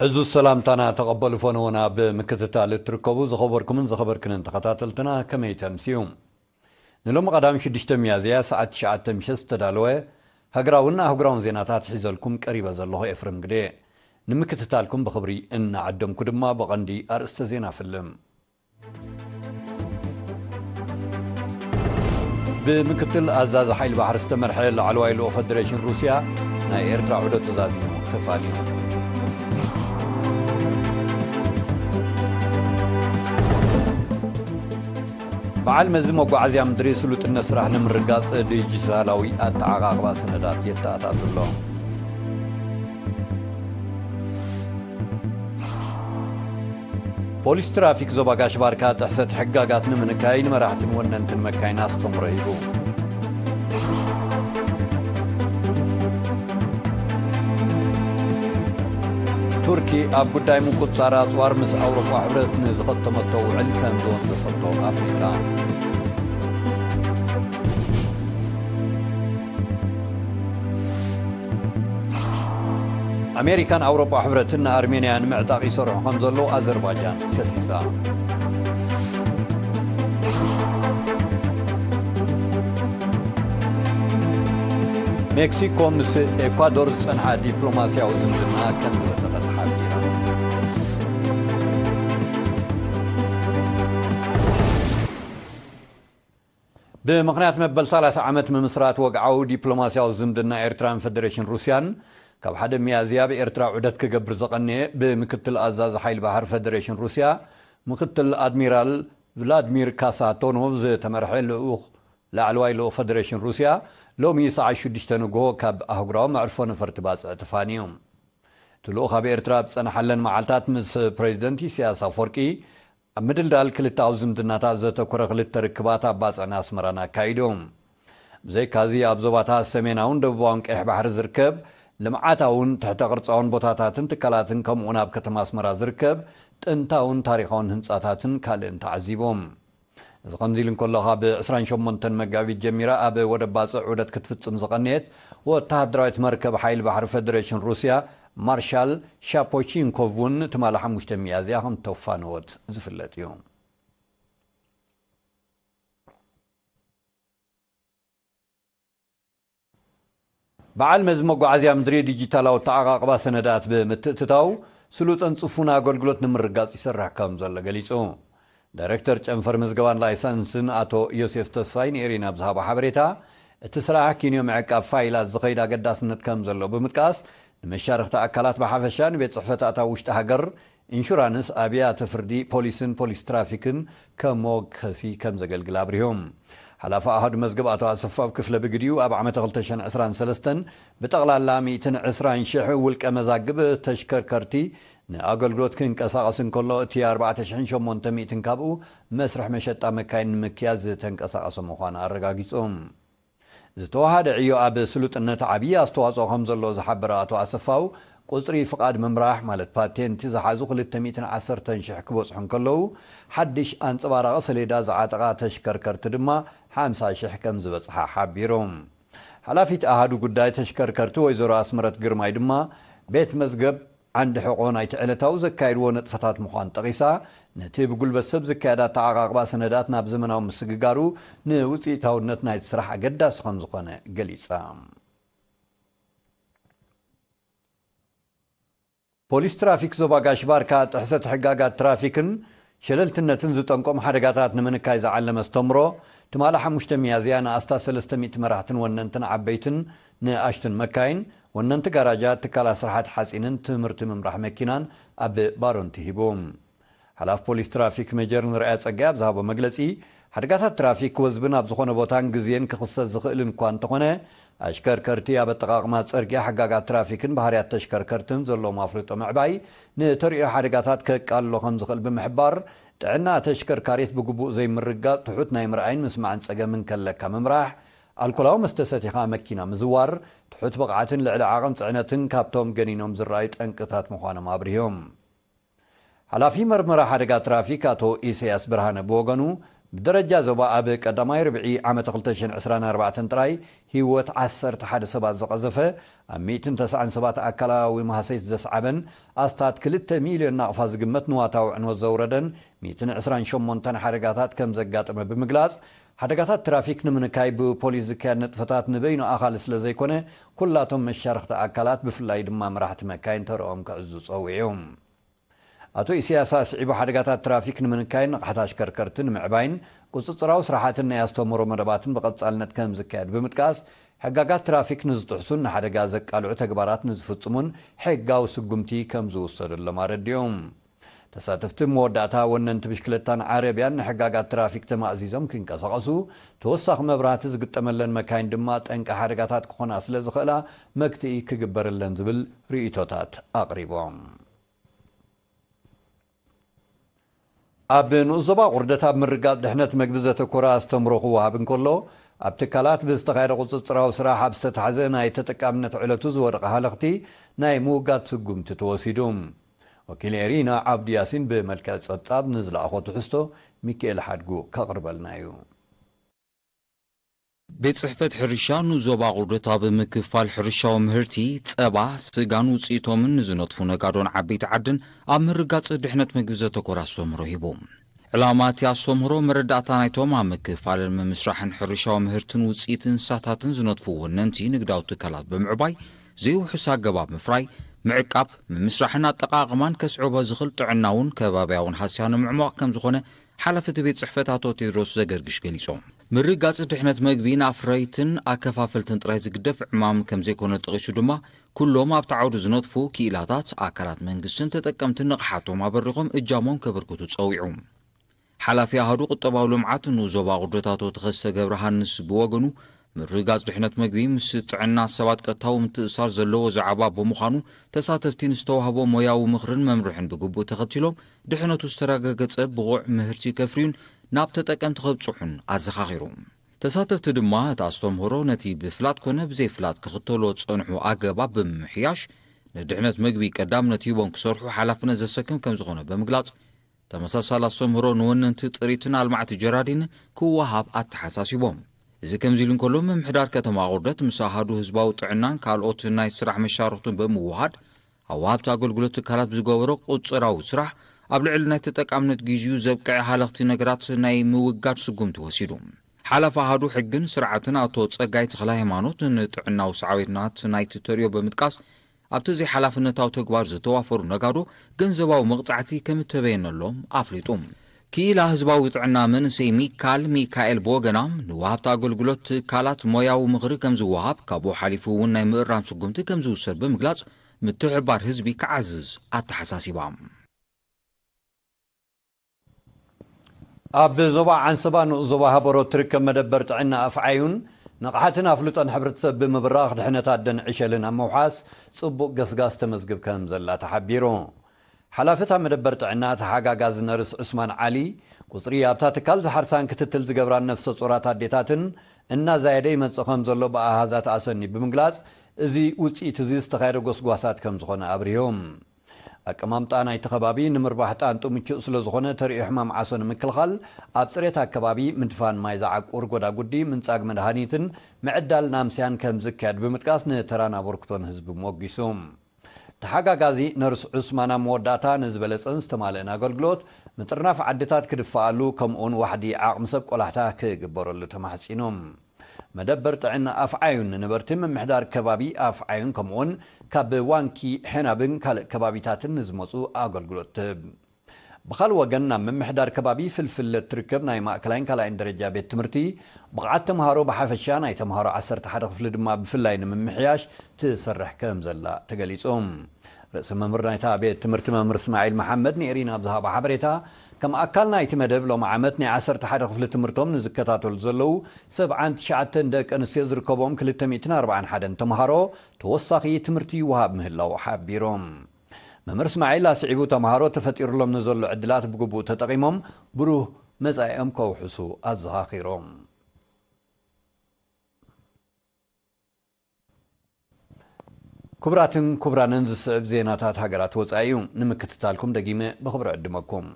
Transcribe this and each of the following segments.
እዚ ሰላምታና ተቐበሉ ፈነወና ብምክትታል እትርከቡ ዝኸበርኩምን ዝኸበርክንን ተኸታተልትና ከመይ ተምስዩ? ንሎሚ ቀዳም ሽዱሽተ ሚያዝያ ሰዓት ትሽዓተ ምሸት ዝተዳለወ ሃገራውን ኣህጉራውን ዜናታት ሒዘልኩም ቀሪበ ዘለኹ ኤፍሬም ግደ። ንምክትታልኩም ብኽብሪ እናዓደምኩ ድማ ብቐንዲ ኣርእስተ ዜና ፍልም። ብምክትል ኣዛዚ ሓይሊ ባሕሪ ዝተመርሐ ላዕለዋይ ልኡኽ ፈደሬሽን ሩስያ ናይ ኤርትራ ዑደት ተዛዚሙ ተፋንዩ። በዓል መዚ መጓዓዝያ ምድሪ ስሉጥነት ስራሕ ንምርጋጽ ዲጂታላዊ ኣተዓቓቕባ ሰነዳት የተኣታቱ ኣሎ። ፖሊስ ትራፊክ ዞባ ጋሽ ባርካ ጥሕሰት ሕጋጋት ንምንካይ ንመራሕትን ወነንትን መካይን ኣስተምሮ ሂቡ። ቱርኪ ኣብ ጉዳይ ምቁጽጻር ኣጽዋር ምስ ኣውሮፓ ሕብረት ንዝኸተመቶ ውዕል ከም ዝወንዘፈቶ ኣፍሊጣ። ኣሜሪካን ኣውሮፓ ሕብረትን ንኣርሜንያ ንምዕጣቕ ይሰርሑ ከም ዘለዉ ኣዘርባጃን ከሲሳ። ሜክሲኮ ምስ ኤኳዶር ዝጸንሓ ዲፕሎማስያዊ ዝምድና ከም ዝበተኸት ሓቢራ። ብምኽንያት መበል ሰላሳ ዓመት ምምስራት ወግዓዊ ዲፕሎማስያዊ ዝምድና ኤርትራን ፈደሬሽን ሩስያን፣ ካብ ሓደ ሚያዝያ ኣብ ኤርትራ ዑደት ክገብር ዝቐነየ ብምክትል ኣዛዚ ሓይሊ ባሕሪ ፈደሬሽን ሩስያ ምክትል ኣድሚራል ቭላድሚር ካሳቶኖቭ ዝተመርሐ ልኡኽ፣ ላዕለዋይ ልኡኽ ፈደሬሽን ሩስያ፣ ሎሚ ሰዓት ሽዱሽተ ንግሆ ካብ ኣህጉራዊ መዕርፎ ነፈርቲ ባጽዕ ተፋንዩ። እቲ ልኡኽ ኣብ ኤርትራ ኣብ ዝጸንሓለን መዓልታት ምስ ፕሬዚደንት ኢሳያስ ኣፈወርቂ ኣብ ምድልዳል ክልተኣዊ ዝምድናታት ዘተኮረ ክልተ ርክባት ኣብ ባጽዕን ኣስመራን ኣካይዱ። ብዘይካዚ ኣብ ዞባታት ሰሜናውን ደቡባውን ቀይሕ ባሕሪ ዝርከብ ልምዓታውን ትሕተ ቅርጻውን ቦታታትን ትካላትን ከምኡውን ኣብ ከተማ ኣስመራ ዝርከብ ጥንታውን ታሪኻውን ህንጻታትን ካልእን ተዓዚቡ። እዚ ከምዚ ኢሉ እንከሎ፣ ካብ ዕስራን ሸሞንተን መጋቢት ጀሚራ ኣብ ወደብ ባጽዕ ዑደት ክትፍጽም ዝቐነየት ወተሃደራዊት መርከብ ሓይሊ ባሕሪ ፈደሬሽን ሩስያ ማርሻል ሻፖቺንኮቭ እውን ትማሊ ሓሙሽተ ሚያዝያ ከም ተፋነወት ዝፍለጥ እዩ። በዓል መዚ መጓዓዝያ ምድሪ ዲጂታላዊ ኣተዓቓቕባ ሰነዳት ብምትእትታው ስሉጥን ጽፉን ኣገልግሎት ንምርጋጽ ይሰርሕ ከም ዘሎ ገሊጹ። ዳይሬክተር ጨንፈር ምዝገባን ላይሰንስን ኣቶ ዮሴፍ ተስፋይ ንኤሪና ብዝሃቦ ሓበሬታ፣ እቲ ስራሕ ኪንዮ ምዕቃብ ፋይላት ዝኸይድ ኣገዳስነት ከም ዘሎ ብምጥቃስ፣ ንመሻርኽቲ ኣካላት ብሓፈሻ፣ ንቤት ጽሕፈት ኣታዊ ውሽጢ ሃገር፣ ኢንሹራንስ፣ ኣብያተ ፍርዲ፣ ፖሊስን ፖሊስ ትራፊክን ከም መወከሲ ከም ዘገልግል ኣብሪሆም። ሓላፊ ኣሃዱ መዝገብ ኣቶ ኣሰፋው ክፍለ ብግዲኡ፣ ኣብ ዓመተ ክልተ ሽሕን ዕስራን ሰለስተን ብጠቕላላ ሚእትን ዕስራን ሽሕ ውልቀ መዛግብ ተሽከርከርቲ ንኣገልግሎት ክንቀሳቐስ እንከሎ፣ እቲ ኣርባዕተ ሽሕን ሸሞንተ ሚእትን ካብኡ መስርሕ መሸጣ መካይን ንምክያድ ዝተንቀሳቐሰ ምዃኑ ኣረጋጊጹ። ዝተወሃደ ዕዮ ኣብ ስሉጥነት ዓብዪ ኣስተዋፅኦ ከም ዘሎ ዝሓበረ ኣቶ ኣሰፋው፣ ቁፅሪ ፍቓድ ምምራሕ ማለት ፓቴንት ዝሓዙ ክልተ ሚእትን ዓሰርተን ሽሕ ክበፅሑ እንከለዉ፣ ሓድሽ ኣንፀባራቒ ሰሌዳ ዝዓጠቓ ተሽከርከርቲ ድማ ሓምሳ ሽሕ ከም ዝበፅሓ ሓቢሩ። ሓላፊት ኣሃዱ ጉዳይ ተሽከርከርቲ ወይዘሮ ኣስመረት ግርማይ ድማ፣ ቤት መዝገብ ዓንዲ ሕቖ ናይቲ ዕለታዊ ዘካየድዎ ንጥፈታት ምዃን ጠቒሳ፣ ነቲ ብጉልበት ሰብ ዝካየድ ኣተዓቓቕባ ሰነዳት ናብ ዘመናዊ ምስግጋሩ ንውፅኢታውነት ናይቲ ስራሕ ኣገዳሲ ከም ዝኾነ ገሊጻ። ፖሊስ ትራፊክ ዞባ ጋሽ ባርካ ጥሕሰት ሕጋጋት ትራፊክን ሸለልትነትን ዝጠንቆም ሓደጋታት ንምንካይ ዝዓለመ ኣስተምሮ፣ ትማሊ ሓሙሽተ ሚያዝያ ንኣስታት ሰለስተ ሚእቲ መራሕትን ወነንትን ዓበይትን ንኣሽቱን መካይን፣ ወነንቲ ጋራጃት፣ ትካላት ስራሓት ሓፂንን ትምህርቲ ምምራሕ መኪናን ኣብ ባሮንቲ ሂቡ። ሓላፊ ፖሊስ ትራፊክ ሜጀር ንርኣያ ጸጋይ ኣብ ዝሃቦ መግለጺ፣ ሓደጋታት ትራፊክ ክወዝብን ኣብ ዝኾነ ቦታን ግዜን ክኽሰት ዝኽእልን እኳ እንተኾነ፣ ኣሽከርከርቲ ኣብ ኣጠቓቕማ ጽርግያ፣ ሕጋጋት ትራፊክን ባህርያት ተሽከርከርትን ዘለዎም ኣፍልጦ ምዕባይ፣ ንተርእዮ ሓደጋታት ከቃልሎ ከም ዝኽእል ብምሕባር፣ ጥዕና ተሽከርካሪት ብግቡእ ዘይምርጋጽ፣ ትሑት ናይ ምርኣይን ምስማዕን ጸገም እንከለካ ምምራሕ፣ ኣልኮላዊ መስተ ሰቲኻ መኪና ምዝዋር፣ ትሑት ብቕዓትን ልዕሊ ዓቐን ጽዕነትን ካብቶም ገኒኖም ዝረኣዩ ጠንቅታት ምዃኖም ኣብሪሆም። ሓላፊ መርመራ ሓደጋ ትራፊክ ኣቶ ኢሳያስ ብርሃነ ብወገኑ፣ ብደረጃ ዞባ ኣብ ቀዳማይ ርብዒ ዓመት ክልተ ሽሕን ዕስራን ኣርባዕተን ጥራይ ህይወት ዓሰርተ ሓደ ሰባት ዝቐዘፈ፣ ኣብ ሚእትን ተስዓን ሰባት ኣካላዊ ማህሰይት ዘስዓበን ኣስታት ክልተ ሚልዮን ናቕፋ ዝግመት ንዋታዊ ዕንወት ዘውረደን ሚእትን ዕስራን ሸሞንተን ሓደጋታት ከም ዘጋጠመ ብምግላጽ፣ ሓደጋታት ትራፊክ ንምንካይ ብፖሊስ ዝካየድ ንጥፈታት ንበይኑ ኣኻሊ ስለ ዘይኮነ፣ ኩላቶም መሻርኽቲ ኣካላት ብፍላይ ድማ መራሕቲ መካይን ተረኦም ክዕዙ ጸዊዑ። ኣቶ ኢሳያስ ኣስዒቡ ሓደጋታት ትራፊክ ንምንካይን ንቕሓት ኣሽከርከርቲ ንምዕባይን ቁጽጽራዊ ስራሓትን ናይ ኣስተምህሮ መደባትን ብቐጻልነት ከም ዝካየድ ብምጥቃስ፣ ሕጋጋት ትራፊክ ንዝጥሕሱን ንሓደጋ ዘቃልዑ ተግባራት ንዝፍጽሙን ሕጋዊ ስጉምቲ ከም ዝውሰደሎም ኣረዲኦም። ተሳተፍቲ መወዳእታ ወነንቲ ብሽክለታን ዓረብያን ንሕጋጋት ትራፊክ ተማእዚዞም ክንቀሳቐሱ፣ ተወሳኺ መብራህቲ ዝግጠመለን መካይን ድማ ጠንቂ ሓደጋታት ክኾና ስለ ዝኽእላ መግትኢ ክግበረለን ዝብል ርእይቶታት ኣቕሪቦም። ኣብ ንኡስ ዞባ ቁርደት ኣብ ምርጋጽ ድሕነት መግቢ ዘተኮረ ኣስተምሮ ክወሃብ እንከሎ፣ ኣብ ትካላት ብዝተኻየደ ቁጽጽራዊ ስራሕ ኣብ ዝተታሕዘ ናይ ተጠቃምነት ዕለቱ ዝወደቐ ሃለኽቲ ናይ ምውጋድ ስጉምቲ ተወሲዱ። ወኪል ኤሪና ዓብዱ ያሲን ብመልክዕ ጸብጻብ ንዝለኣኾ ትሕዝቶ ሚካኤል ሓድጉ ከቕርበልና እዩ። ቤት ጽሕፈት ሕርሻ ንዞባ ቁርደት ኣብ ምክፋል ሕርሻዊ ምህርቲ፣ ጸባ፣ ስጋን ውጽኢቶምን ንዝነጥፉ ነጋዶን ዓበይቲ ዓድን ኣብ ምርጋጽ ድሕነት መግቢ ዘተኮረ ኣስተምህሮ ሂቡ። ዕላማ እቲ ኣስተምህሮ መረዳእታ ናይቶም ኣብ ምክፋልን ምምስራሕን ሕርሻዊ ምህርትን ውጽኢት እንስሳታትን ዝነጥፉ ወነንቲ ንግዳዊ ትካላት ብምዕባይ፣ ዘይውሑስ ኣገባብ ምፍራይ፣ ምዕቃብ፣ ምምስራሕን ኣጠቓቕማን ከስዕቦ ዝኽእል ጥዕናውን ከባብያውን ሃስያ ንምዕሟቕ ከም ዝኾነ ሓላፊ እቲ ቤት ጽሕፈት ኣቶ ቴድሮስ ዘገርግሽ ገሊጾም። ምርጋጽ ድሕነት መግቢ ንኣፍረይትን ኣከፋፈልትን ጥራይ ዝግደፍ ዕማም ከም ዘይኮነ ጠቒሱ ድማ፣ ኩሎም ኣብቲ ዓውዲ ዝነጥፉ ክኢላታት፣ ኣካላት መንግስትን ተጠቀምትን ንቕሓቶም ኣበሪኾም እጃሞም ከበርክቱ ጸዊዑ። ሓላፊ ኣሃዱ ቁጠባዊ ልምዓት ንኡስ ዞባ ቁርደት ኣቶ ተኸስተ ገብረሃንስ ብወገኑ፣ ምርግጋጽ ድሕነት መግቢ ምስ ጥዕና ሰባት ቀጥታዊ ምትእስሳር ዘለዎ ዛዕባ ብምዃኑ፣ ተሳተፍቲ ንዝተዋህቦ ሞያዊ ምኽርን መምርሕን ብግቡእ ተኸቲሎም፣ ድሕነቱ ዝተረጋገጸ ብቑዕ ምህርቲ ከፍርዩን ናብ ተጠቀምቲ ከብጽሑን ኣዘኻኺሩ። ተሳተፍቲ ድማ፣ እቲ ኣስተምህሮ ነቲ ብፍላጥ ኮነ ብዘይፍላጥ ክኽተልዎ ዝጸንሑ ኣገባብ ብምምሕያሽ፣ ንድሕነት መግቢ ቀዳምነት ሂቦም ክሰርሑ ሓላፍነት ዘሰክም ከም ዝኾነ ብምግላጽ፣ ተመሳሳሊ ኣስተምህሮ ንወነንቲ ጥሪትን ኣልማዕቲ ጀራዲንን ክወሃብ ኣተሓሳሲቦም። እዚ ከምዚ ኢሉ እንከሎ፣ ምምሕዳር ከተማ ኣቑርደት ምስ ኣሃዱ ህዝባዊ ጥዕናን ካልኦት ናይ ስራሕ መሻርኽቱን ብምውሃድ፣ ኣብ ወሃብቲ ኣገልግሎት ትካላት ብዝገበሮ ቁጽራዊ ስራሕ፣ ኣብ ልዕሊ ናይ ተጠቃምነት ግዜኡ ዘብቅዐ ሃለኽቲ ነገራት ናይ ምውጋድ ስጉምቲ ወሲዱ። ሓላፊ ኣሃዱ ሕግን ስርዓትን ኣቶ ጸጋይ ተኽለሃይማኖት፣ ንጥዕናዊ ሳዕቤናት ናይቲ ተርእዮ ብምጥቃስ፣ ኣብቲ ዘይሓላፍነታዊ ተግባር ዝተዋፈሩ ነጋዶ ገንዘባዊ መቕጻዕቲ ከም እተበየነሎም ኣፍሊጡ። ክኢላ ህዝባዊ ጥዕና መንእሰይ ሚካል ሚካኤል ብወገና፣ ንወሃብቲ ኣገልግሎት ትካላት ሞያዊ ምኽሪ ከም ዝወሃብ፣ ካብኡ ሓሊፉ እውን ናይ ምእራም ስጉምቲ ከም ዝውሰድ ብምግላጽ፣ ምትሕብባር ህዝቢ ክዓዝዝ ኣተሓሳሲባ። ኣብ ዞባ ዓንሰባ ንኡስ ዞባ ሃበሮ እትርከብ መደበር ጥዕና ኣፍዓዩን ንቕሓትን ኣፍልጦን ሕብረተሰብ ብምብራኽ ድሕነት ኣደን ዕሸልን ኣብ ምውሓስ ጽቡቕ ገስጋስ ተመዝግብ ከም ዘላ ተሓቢሩ። ሓላፊ እታ መደበር ጥዕና ተሓጋጋዚ ነርስ ዑስማን ዓሊ፣ ቁጽሪ ኣብታ ትካል ዝሓርሳን ክትትል ዝገብራን ነፍሰ ጾራት ኣዴታትን እናዛየደ ይመጽእ ከም ዘሎ ብኣሃዛት ኣሰንዩ ብምግላጽ፣ እዚ ውጽኢት እዚ ዝተኻየደ ጎስጓሳት ከም ዝኾነ ኣብሪሆም። ኣቀማምጣ ናይቲ ከባቢ ንምርባሕ ጣንጡ ምቹእ ስለ ዝኾነ፣ ተርእዮ ሕማም ዓሶ ንምክልኻል ኣብ ጽሬት ኣከባቢ፣ ምድፋን ማይ ዝዓቁር ጎዳጉዲ፣ ምንጻግ መድሃኒትን ምዕዳል ናምስያን ከም ዝካየድ ብምጥቃስ፣ ንተራን ኣበርክቶን ህዝቢ ሞጊሱ። ተሓጋጋዚ ነርስ ዑስማን ኣብ መወዳእታ፣ ንዝበለጸን ዝተማልአን ኣገልግሎት ምጥርናፍ ዓድታት ክድፈኣሉ፣ ከምኡውን ዋሕዲ ዓቕሚ ሰብ ቆላሕታ ክግበረሉ ተማሕጺኑ። መደበር ጥዕና ኣፍዓዩን ንነበርቲ ምምሕዳር ከባቢ ኣፍዓዩን ከምኡውን ካብ ዋንኪ ሄናብን ካልእ ከባቢታትን ንዝመጹ ኣገልግሎት ትህብ። ብኻልእ ወገን ናብ ምምሕዳር ከባቢ ፍልፍል እትርከብ ናይ ማእከላይን ካልኣይን ደረጃ ቤት ትምህርቲ ብቕዓት ተምሃሮ ብሓፈሻ ናይ ተምሃሮ ዓሰርተ ሓደ ክፍሊ ድማ ብፍላይ ንምምሕያሽ ትሰርሕ ከም ዘላ ተገሊጹ። ርእሰ መምህር ናይታ ቤት ትምህርቲ መምህር እስማዒል መሓመድ ንኤሪና ኣብ ዝሃቦ ሓበሬታ፣ ከም ኣካል ናይቲ መደብ ሎሚ ዓመት ናይ ዓሰርተ ሓደ ክፍሊ ትምህርቶም ንዝከታተሉ ዘለዉ ሰብዓን ትሽዓተን ደቂ ኣንስትዮ ዝርከቦም ክልተ ሚእትን ኣርባዓን ሓደን ተምሃሮ ተወሳኺ ትምህርቲ ይወሃብ ምህላዉ ሓቢሮም። መምህር እስማዒል ኣስዒቡ፣ ተምሃሮ ተፈጢሩሎም ንዘሎ ዕድላት ብግቡእ ተጠቒሞም ብሩህ መጻኢኦም ከውሕሱ ኣዘኻኺሮም። ክቡራትን ክቡራንን፣ ዝስዕብ ዜናታት ሃገራት ወጻኢ እዩ። ንምክትታልኩም ደጊመ ብኽብሪ ዕድመኩም።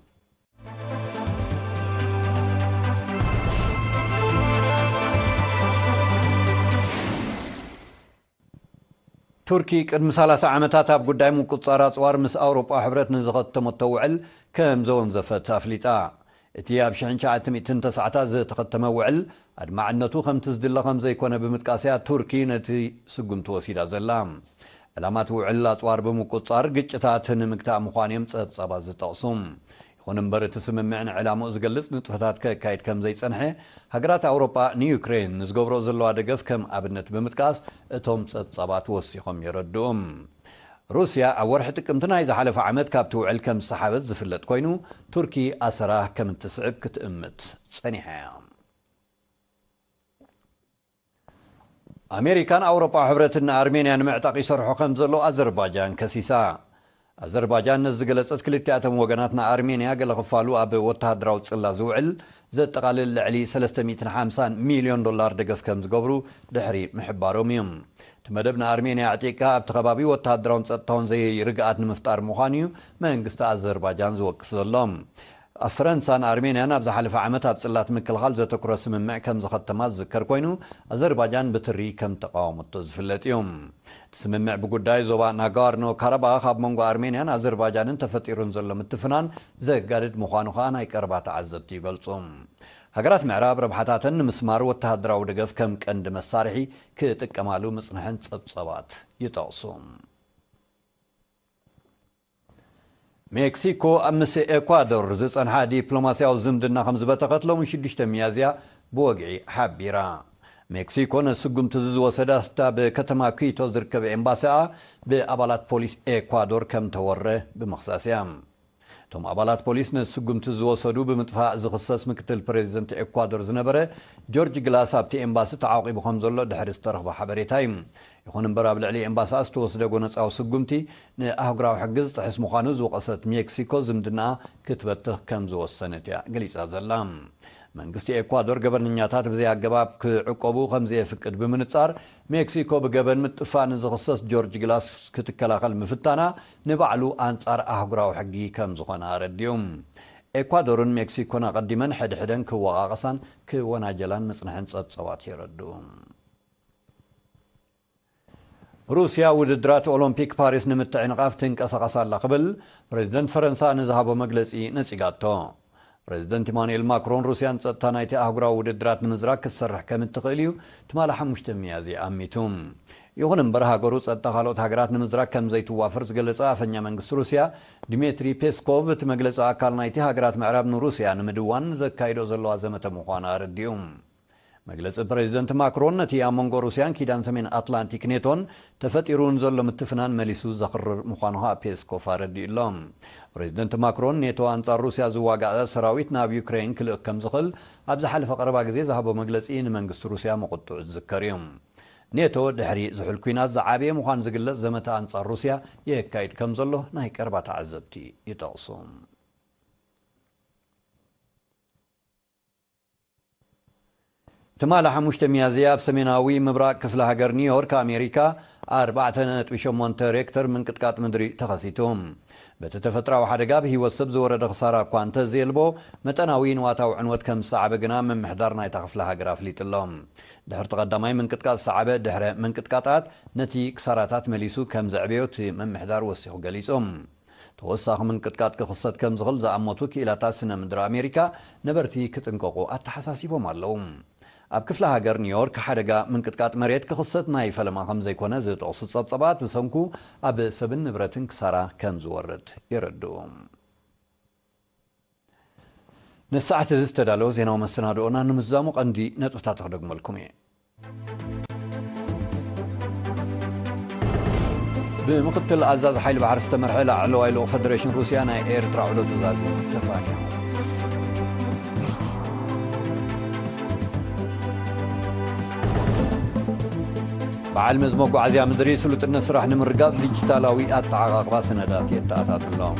ቱርኪ ቅድሚ ሰላሳ ዓመታት ኣብ ጉዳይ ምቁጽጻር ኣጽዋር ምስ ኣውሮጳ ሕብረት ንዝኸተመቶ ውዕል ከም ዘወንዘፈት ኣፍሊጣ። እቲ ኣብ ሽሕን ትሽዓተ ሚእትን ተስዓታት ዝተኸተመ ውዕል ኣድማዕነቱ ከምቲ ዝድለ ከም ዘይኮነ ብምጥቃስ እያ ቱርኪ ነቲ ስጉምቲ ወሲዳ ዘላ። ዕላማት ውዕል ኣጽዋር ብምቁጽጻር ግጭታት ንምግታእ ምዃን እዮም ጸብጻባት ዝጠቕሱ። ይኹን እምበር እቲ ስምምዕ ንዕላምኡ ዝገልጽ ንጥፈታት ከካይድ ከም ዘይጸንሐ ሃገራት ኣውሮጳ ንዩክሬን ንዝገብሮ ዘለዋ ደገፍ ከም ኣብነት ብምጥቃስ እቶም ጸብጻባት ወሲኾም የረድኡ። ሩስያ ኣብ ወርሒ ጥቅምቲ ናይ ዝሓለፈ ዓመት ካብቲ ውዕል ከም ዝሰሓበት ዝፍለጥ ኮይኑ፣ ቱርኪ ኣሰራ ከም እትስዕብ ክትእምት ጸኒሓ እያ። ኣሜሪካን ኣውሮጳ ሕብረትን ንኣርሜንያ ንምዕጣቕ ይሰርሑ ከም ዘሎ ኣዘርባጃን ከሲሳ። ኣዘርባጃን ነዚ ዝገለጸት፣ ክልቲኣቶም ወገናት ንኣርሜንያ ገለ ክፋሉ ኣብ ወተሃደራዊ ጽላ ዝውዕል ዘጠቓልል ልዕሊ ሰለስተ ሚእትን ሓምሳን ሚልዮን ዶላር ደገፍ ከም ዝገብሩ ድሕሪ ምሕባሮም እዩ። እቲ መደብ ንኣርሜንያ ኣዕጢቕካ ኣብቲ ከባቢ ወተሃደራውን ጸጥታውን ዘይርግኣት ንምፍጣር ምዃኑ እዩ መንግስቲ ኣዘርባጃን ዝወቅስ ዘሎ። ኣብ ፈረንሳን ኣርሜንያን ኣብ ዝሓለፈ ዓመት ኣብ ጽላት ምክልኻል ዘተኩረ ስምምዕ ከም ዝኸተማ ዝዝከር ኮይኑ፣ ኣዘርባጃን ብትሪ ከም ተቃወመቶ ዝፍለጥ እዩ። እቲ ስምምዕ ብጉዳይ ዞባ ናጋርኖ ካራባኽ ኣብ መንጎ ኣርሜንያን ኣዘርባጃንን ተፈጢሩን ዘሎ ምትፍናን ዘጋድድ ምዃኑ ከኣ ናይ ቀረባ ተዓዘብቲ ይገልጹ። ሃገራት ምዕራብ ረብሓታተን ንምስማር ወተሃደራዊ ደገፍ ከም ቀንዲ መሳርሒ ክጥቀማሉ ምጽንሐን ጸብጸባት ይጠቕሱ። ሜክሲኮ ኣብ ምስ ኤኳዶር ዝጸንሓ ዲፕሎማስያዊ ዝምድና ከም ዝበተኸት ሎሚ ሽዱሽተ ሚያዝያ ብወግዒ ሓቢራ። ሜክሲኮ ነዚ ስጉምቲ እዚ ዝወሰደት ኣብ ከተማ ኩቶ ዝርከብ ኤምባሲኣ ብኣባላት ፖሊስ ኤኳዶር ከም ተወረ ብምኽሳስ እያ። እቶም ኣባላት ፖሊስ ነዚ ስጉምቲ ዝወሰዱ ብምጥፋእ ዝኽሰስ ምክትል ፕሬዚደንት ኤኳዶር ዝነበረ ጆርጅ ግላስ ኣብቲ ኤምባሲ ተዓቂቡ ከም ዘሎ ድሕሪ ዝተረኽበ ሓበሬታ እዩ። ይኹን እምበር ኣብ ልዕሊ ኤምባሲኣ ዝተወስደ ጎነጻዊ ስጉምቲ ንኣህጉራዊ ሕጊ ዝጥሕስ ምዃኑ ዝወቐሰት ሜክሲኮ ዝምድናኣ ክትበትኽ ከም ዝወሰነት እያ ገሊጻ ዘላ። መንግስቲ ኤኳዶር ገበነኛታት ብዘይ ኣገባብ ክዕቆቡ ከም ዘየፍቅድ ብምንጻር፣ ሜክሲኮ ብገበን ምጥፋእ ንዝኽሰስ ጆርጅ ግላስ ክትከላኸል ምፍታና ንባዕሉ ኣንጻር ኣህጉራዊ ሕጊ ከም ዝኾነ ኣረዲኡ። ኤኳዶርን ሜክሲኮን ኣቐዲመን ሕድሕደን ክወቓቐሳን ክወናጀላን ምጽንሐን ጸብጸባት የረድኡ። ሩስያ ውድድራት ኦሎምፒክ ፓሪስ ንምትዕንቓፍ ትንቀሳቐስ ኣላ ክብል ፕሬዚደንት ፈረንሳ ንዝሃቦ መግለጺ ነጺጋቶ። ፕሬዚደንት ኢማኑኤል ማክሮን ሩስያ ንጸጥታ ናይቲ ኣህጉራዊ ውድድራት ንምዝራግ ክትሰርሕ ከም እትኽእል እዩ ትማሊ ሓሙሽተ ሚያዝያ ኣሚቱ። ይኹን እምበር ሃገሩ ጸጥታ ካልኦት ሃገራት ንምዝራግ ከም ዘይትዋፈር ዝገለጸ ኣፈኛ መንግስቲ ሩስያ ድሜትሪ ፔስኮቭ እቲ መግለጺ ኣካል ናይቲ ሃገራት ምዕራብ ንሩስያ ንምድዋን ዘካይዶ ዘለዋ ዘመተ ምዃኑ ኣረዲኡ። መግለጺ ፕሬዚደንት ማክሮን ነቲ ኣብ መንጎ ሩስያን ኪዳን ሰሜን ኣትላንቲክ ኔቶን ተፈጢሩ ንዘሎ ምትፍናን መሊሱ ዘኽርር ምዃኑ ከኣ ፔስኮቭ ኣረዲኡ ኣሎ። ፕሬዚደንት ማክሮን ኔቶ ኣንጻር ሩስያ ዝዋጋእ ሰራዊት ናብ ዩክሬን ክልእክ ከም ዝኽእል ኣብ ዝሓለፈ ቀረባ ግዜ ዝሃቦ መግለጺ ንመንግስቲ ሩስያ ምቕጥዑ ዝዝከር እዩ። ኔቶ ድሕሪ ዝሑል ኲናት ዝዓበየ ምዃኑ ዝግለጽ ዘመተ ኣንጻር ሩስያ የካይድ ከም ዘሎ ናይ ቀረባ ተዓዘብቲ ይጠቕሱ። ትማሊ ሓሙሽተ ሚያዝያ ኣብ ሰሜናዊ ምብራቕ ክፍለ ሃገር ኒውዮርክ ኣሜሪካ ኣርባዕተ ነጥቢ ሸሞንተ ሬክተር ምንቅጥቃጥ ምድሪ ተኸሲቱ። በቲ ተፈጥራዊ ሓደጋ ብህይወት ሰብ ዝወረደ ክሳራ እኳ እንተዘየልቦ፣ መጠናዊ ንዋታዊ ዕንወት ከም ዝሰዓበ ግና ምምሕዳር ናይታ ክፍለ ሃገር ኣፍሊጡ ኣሎ። ድሕርቲ ቀዳማይ ምንቅጥቃጥ ዝሰዓበ ድሕረ ምንቅጥቃጣት ነቲ ክሳራታት መሊሱ ከም ዘዕበዮ እቲ ምምሕዳር ወሲኹ ገሊጹ። ተወሳኺ ምንቅጥቃጥ ክኽሰት ከም ዝኽእል ዝኣመቱ ክኢላታት ስነ ምድሪ ኣሜሪካ ነበርቲ ክጥንቀቑ ኣተሓሳሲቦም ኣለዉ። ኣብ ክፍለ ሃገር ኒውዮርክ ሓደጋ ምንቅጥቃጥ መሬት ክኽሰት ናይ ፈለማ ከም ዘይኮነ ዝጠቕሱ ጸብጸባት ብሰንኩ ኣብ ሰብን ንብረትን ክሳራ ከም ዝወርድ የረድኡ። ንሰዓት እዚ ዝተዳለወ ዜናዊ መሰናድኦና ንምዝዛሙ ቀንዲ ነጥብታት ክደግመልኩም እየ። ብምክትል ኣዛዚ ሓይሊ ባሕሪ ዝተመርሐ ላዕለዋይ ልኡኽ ፈደሬሽን ሩስያ ናይ ኤርትራ ዕሎ ትእዛዝ ተፋንዩ። በዓል መዚ መጓዓዝያ ምድሪ ስሉጥነት ስራሕ ንምርጋጽ ዲጂታላዊ ኣተዓቓቕባ ሰነዳት የተኣታትሎም።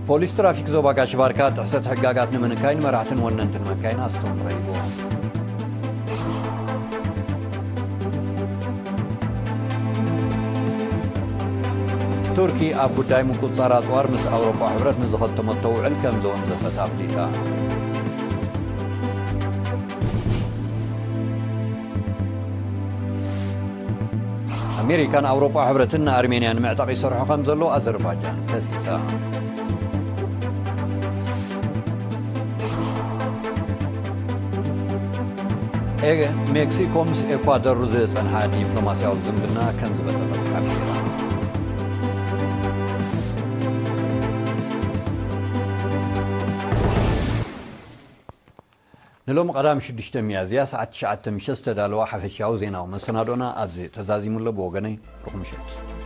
ፖሊስ ትራፊክ ዞባ ጋሽ ባርካ ጥሕሰት ሕጋጋት ንምንካይን መራሕትን ወነንትን መካይን ኣስቶም ረይቡ። ቱርኪ ኣብ ጉዳይ ምቁጽጻር ኣጽዋር ምስ ኣውሮፓ ሕብረት ንዝኸተመቶ ውዕል ከም ዘወንዘፈት ኣፍሊጣ። ኣሜሪካን ኣውሮጳ ሕብረትን ንኣርሜንያ ንምዕጣቕ ይሰርሑ ከም ዘለዉ ኣዘርባጃን ከሲሳ። ሜክሲኮ ምስ ኤኳዶር ዝጸንሓ ዲፕሎማስያዊ ዝምድና ከም ዝበተነ ሓቢራ። ንሎሚ ቀዳም ሽዱሽተ ሚያዝያ ሰዓት ትሽዓተ ምሸት ዝተዳለወ ሓፈሻዊ ዜናዊ መሰናዶና ኣብዚ ተዛዚሙ ኣሎ። ብወገነይ ርኹም ምሸት።